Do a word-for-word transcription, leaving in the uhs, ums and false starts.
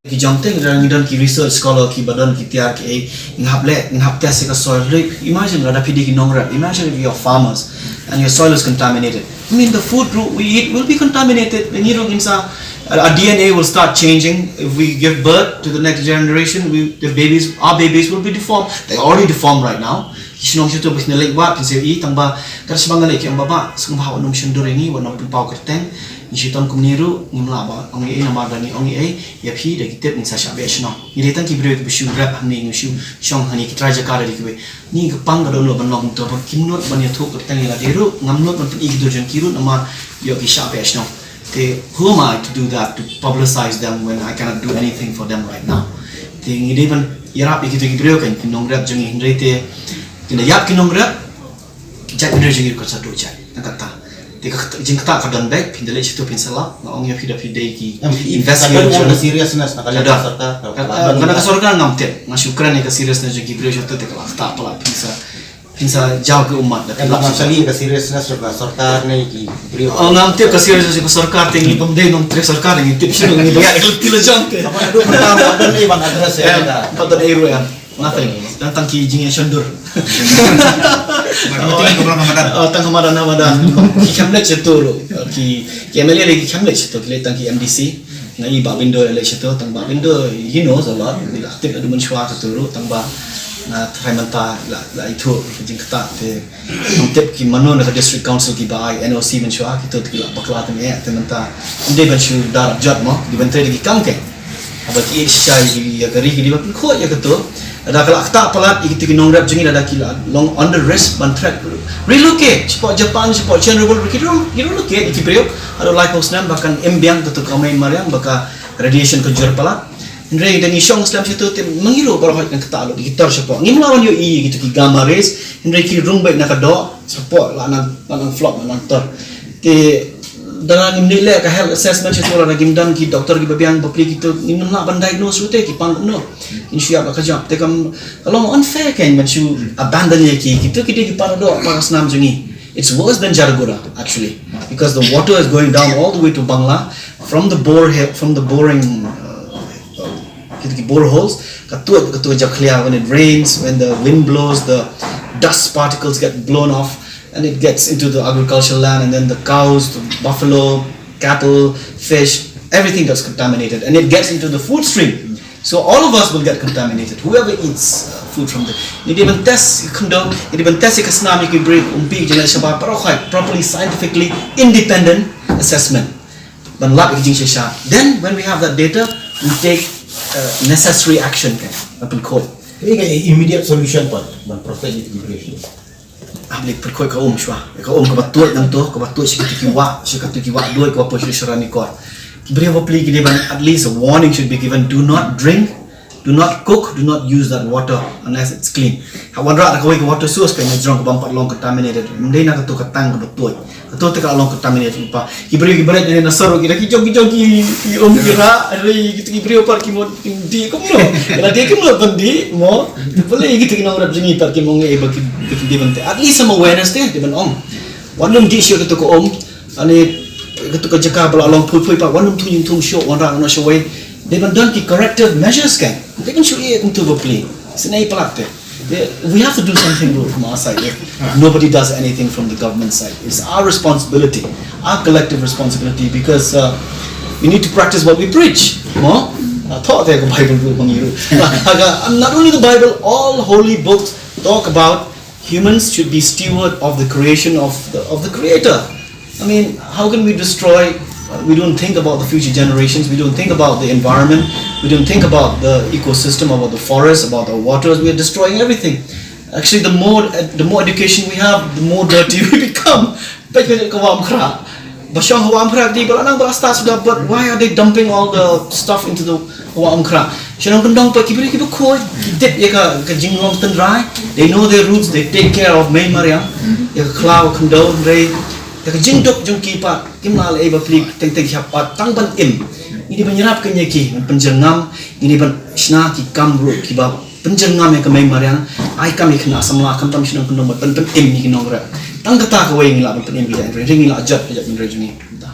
Ki jong te ngi don ki research scholar ki ba don ki tiar ki ei, ngi hap leh, ngi hap test ïa ka soil. Imagine lada phi die ki nongrep, imagine if you're farmers and your soil is contaminated. I mean, the food ru- we eat will be contaminated. Ngi ruh ngin sa, our D N A will start changing. If we give birth to the next generation, we, the babies, our babies will be deformed. They're already deformed right now. Ki shnong shuh tu ba ki na leh wat, ki sa ïohi tang ba, ka shu ba nga leh ki ong ba ba, sngewbha wat nym shon dur ïa ngi, wat nym pynpaw kyrteng. Ngi shitom kumne ruh, ngim lah ban ong ei ei namar da ngi ong ei ei ïa phi da ki tip ngin sa shah beh shnong. Ngi dei tang ki briew kiba shu rep hangne, ngi shu shong hangne, ki trai jaka da dei kiwei. Ngi ka pang ka dohnud ban long kumto ba kim nud ban ïathuh kyrteng ïa lade ruh, ngam nud ban pyni ki dur jong ki ruh namar ïoh ki shah beh shnong. Te who am I to do that, to publicize them when I cannot do anything for them right now? Te ngi dei ban ïarap ïa kito ki briew, kan ki nongrep jong ngi, hynrei te kin da ïap ki nongrep, jait bynriew jong ngi ruh kan sa duh jait. Tang kata. Te ka jingktah ka don beit, phin da leit shato phin sa lap, nga ong ïa phi da phi dei ki Em, investigator ka don ïa ka jong seriousness na ka Ka jong ka don. sorkar, ka Ka, ka ka, don ka na ka ka. sorkar ngam tip, nga shu kren ïa ka seriousness jong ki briew shato te ka la ktah palat phin sa, phin sa jaw ki ummat da Em, phi lap nga shato. sali ka seriousness jong ka sorkar ne ki briew. Oh, ngam tip ka seriousness jong ka sorkar te ngi bym dei nongtrei sorkar ngi tip shano ngi ba ïa ka lynti la jong te. Apa adu ka don ei ban address ïa Em, ka. Pat don ei ruh em. Nothing. Tang tang ki jingïashon dur. Baru tang ka bulan Ramadan. Oh, tang Ramadan, Ramadan. Ki kham leit shato ruh. Ki, ki M L A lei ki kham leit shato, ki leit tang ki M D C. Nga i Bah Bindo ïa leit shato, tang Bah Bindo, he knows a lot. Ki la tip adu mynshuwa kato ruh, tang ba nga tharai mynta la, la ithuh ka jingktah te. Ngam tip ki mano na ka District Council ki ba ai N O C mynshuwa, kito te ki la bakla te, eh, te mynta. Ym dei ban shu dar jot mo, ki ban trei da ki kam ke. Haba ki ïeit shisha ïa ka ri ki dei ban pynkhuid ïa kato. Lada ka la ktah palat ïa kito ki nongrep jong ngi, lada ki la long under risk ban threat, relocate. Shapoh Japan, shapoh China, ki relocate ïa ki briew. Haduh laiphew snem ba kan im biang kato ka mei mariang ba ka radiation ka jur palat. Hynrei da ngi shong slem shato te ma ngi ruh baroh kan ktah lut, ki tor shapoh. Ngim lah ban ïohi ïa kito ki gamma rays, hynrei ki rung beit na ka doh shapoh, la nang, la nang flop, la nang tor. Te da ngim leh ka health assessment shato, lada ngim don ki doktor kiba biang bapli, kito ngim lah ban diagnose ruh te ki pang kumno. Kin shu ïap la ka jop. Te kam ka long unfair kein ban shu abandon ïa ki. Kito ki dei ki para doh para snam jong ngi. It's worse than Jaraguda actually, because the water is going down all the way to Bangla from the bore he- from the boring, uh, uh, kito ki boreholes. Ka tuid, ka tuid jakhlia, when it rains, when the wind blows, the dust particles get blown off and it gets into the agricultural land, and then the cows, the buffalo, cattle, fish, everything gets contaminated and it gets into the food stream. So all of us will get contaminated. Whoever eats, uh, food from the, ngi dei ban test khyndew, ngi dei ban test ïa ka snam, ïa ki briew, umpi, jingeh shabar, baroh khoit, properly, scientifically, independent assessment. Ban lap ïa ka jingshisha. Then when we have that data, we take, uh, necessary action, kan. Ban pynkhuid. Ïa ka immediate solution pat ban protect ïa ki briew. Hap leit pynkhuid ka um shuwa. Ka um kaba tuid nangto, kaba tuid sha kito ki wah, sha kito ki wah duid kaba poi sha Ranikor. Ki briew bapli ki dei ban, at least a warning should be given. Do not drink, do not cook, do not use that water unless it's clean. Ha wanrah da kawei ka water source ka ngi jrong ka bym pat long contaminated. Ym dei na kato ka tank kaba tuid. Kato te ka long contaminated lypa. Ki briew ki bret ne na sor ki da ki jong ki jong ki, ki um ki rah, hynrei kito ki briew pat ki mut dih kumno. Lada dih kumno ban dih mo. Balei kito ki nongrep jong ngi pat kim ong ei ba ki, ba ki dei ban te. At least some awareness te dei ban ong. Wat nym dih shuh kito ka um. Ani kito ka jaka ba la long phui phui pat wat nym thung thung shuh, wanrah noh shawei. Dei ban don ki corrective measures kan. Dei ban shu ïa kumto bapli. Sngewbha palat te. They- we have to do something ruh from our side. If nobody does anything from the government side, it's our responsibility, our collective responsibility, because, uh, we need to practice what we preach. Mo? Uh, thought there, Bible ruh, mo, ruh. Not only the Bible, all holy books talk about humans should be steward of the creation of the, of the Creator. I mean, how can we destroy? Uh, we don't think about the future generations. We don't think about the environment. We don't think about the ecosystem, about the forest, about the waters. We are destroying everything. Actually, the more, uh, the more education we have, the more dirty we become. Peit ka, ka wah Umkhrah. Ba shong ha wah Umkhrah, di ba la nang ba la start suda, but why are they dumping all the stuff into the wah Umkhrah? Shnong kyndong pat ki briew kiba khuid, ki dep ïa ka, ka jinglong tynrai. They know their roots, they take care of mei mariang. Ïa ka khlaw khyndew, hynrei ïa ka jingduk jong ki pat kim lah leh ei bapli, teng teng ki hap pat tang ban im. Ngi dei ban ïarap kane ki, ban pynjyrngam, ngi dei ban shna ki kam ruh kiba pynjyrngam ïa ka mei mariang. Ai kam ïa ki khynnah samla, khamtam shnong kyndong, ban pyn- pynim ïa ki nongrep. Tang kata kawei ngi lah ban pynim ïa ki jait bynriew, ngi lah jot ïa ki jait bynriew jong ngi. Kata.